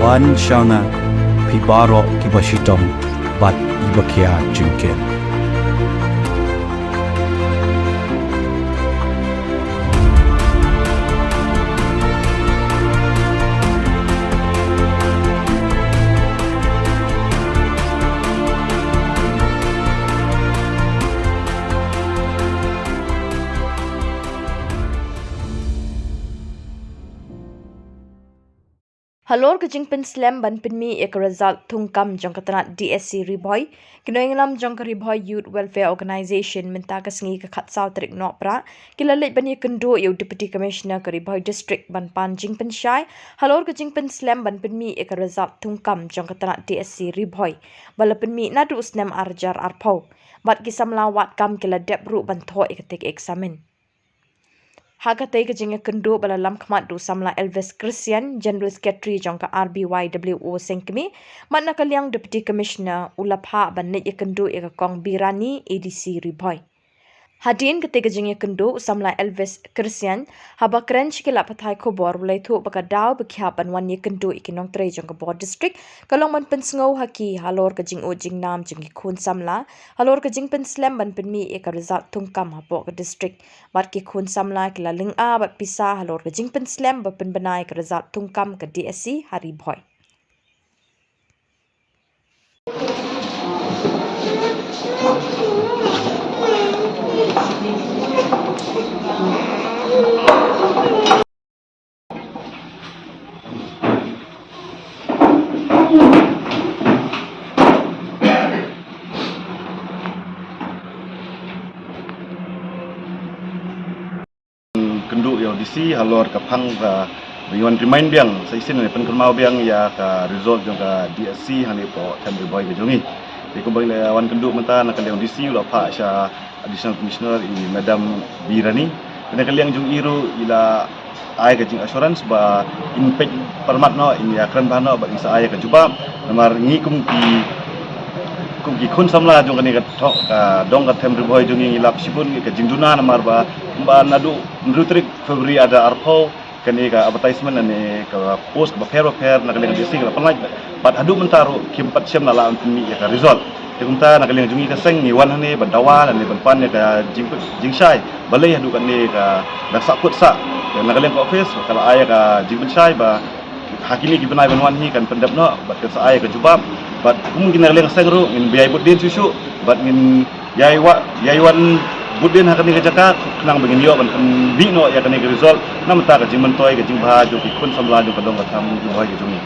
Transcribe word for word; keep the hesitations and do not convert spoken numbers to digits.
Wan sha nga, phi baroh kiba shitom bad kiba khia jingkit. Halor ka jingpynslem ban pynmih ïa ka result thungkam jong ka tnat D S C Ri Bhoi, ki nongïalam jong ka Ri Bhoi Youth Welfare Organisation mynta ka sngi ka khatsaw tarik Nohprah ki la leit ban ïakynduh ïa u Deputy Commissioner ka Ri Bhoi District ban pan jingpynshai halor ka jingpynslem ban pynmih ïa ka result thungkam jong ka tnat D S C Ri Bhoi ba la pynmih naduh u snem ar hajar arphew, bad ki samla wad kam ki la dep ruh ban thoh ïa katei ka eksamin. Ha katei ka jingïakynduh ba la lam khmat da u samla Elvis Christian, General Secretary jong ka R B Y W O Sengkmie, bad na ka liang Deputy Commissioner u la phah ban leit ïakynduh ïa ka Kong Birani, A D C Ri Bhoi. Hadien katei ka jingïakynduh, u samla Elvis Christian, haba kren sha ki lad pathai khubor, u la ïathuh ba ka daw ba ki hap ban wan ïakynduh ïa ki nongtrei jong ka bor district ka long ban pynsngew ha ki halor ka jingud jingnam jong ki khun samla halor ka jingpynslem ban pynmih ïa ka result thungkam hapoh ka district. Bad ki khun samla ki la lynga bad pisa halor ka jingpynslem ba pynbna ïa ka result thungkam ka D S C ha Ri Bhoi. Kynduh ïa u D C halor ka phang kaba ngi wan remind biang sa shisien, pynkynmaw biang ïa ka result jong ka D S C hangne hapoh Them Ri Bhoi ka jong ngi. Te kumba ngi la wan kynduh mynta, na ka liang u D C u la phah sha Additional Commissioner i Madam Birani. Te na ka liang jong i ruh i la ai ka jing assurance ba in peit pyrmat noh, in ïakren bha noh bad in sa ai ka jubab. Namar ngi kum ki, kum ki khun samla jong kane ka thok, ka dong ka Them Ri Bhoi jong ngi, ngi lap shibun ïa ka jingduna, namar ba kumba naduh hynriew tarik February ar hajar arphew kane ka advertisement lane ka post bapher bapher na ka liang D C ka la pynlait, bad haduh mynta ruh kim pat shem la lah ban pynmih ïa ka result. Te kumta na ka liang jong ngi ka seng ngi wan hangne ban dawa lane ban pan ïa ka jing, jingshai. Balei haduh katne ka la sahkut sah. Te na ka liang ka office ka la ai ïa ka jingpynshai ba ha kine ki bnai ban wan hi kan pyndep noh bad kan sa ai ïa ka jubab. Bad kum ngi na ka liang ka seng ruh ngin bishar bud dien shuh shuh bad ngin ïai wa, ïai wan bud dien ha kane ka jaka khnang ba ngin ïoh ban pynmih noh ïa kane ka result na ka bynta ka jingmyntoi ka jingbha jong ki khun samla jong ka dong ka Them Ri Bhoi ka jong ngi.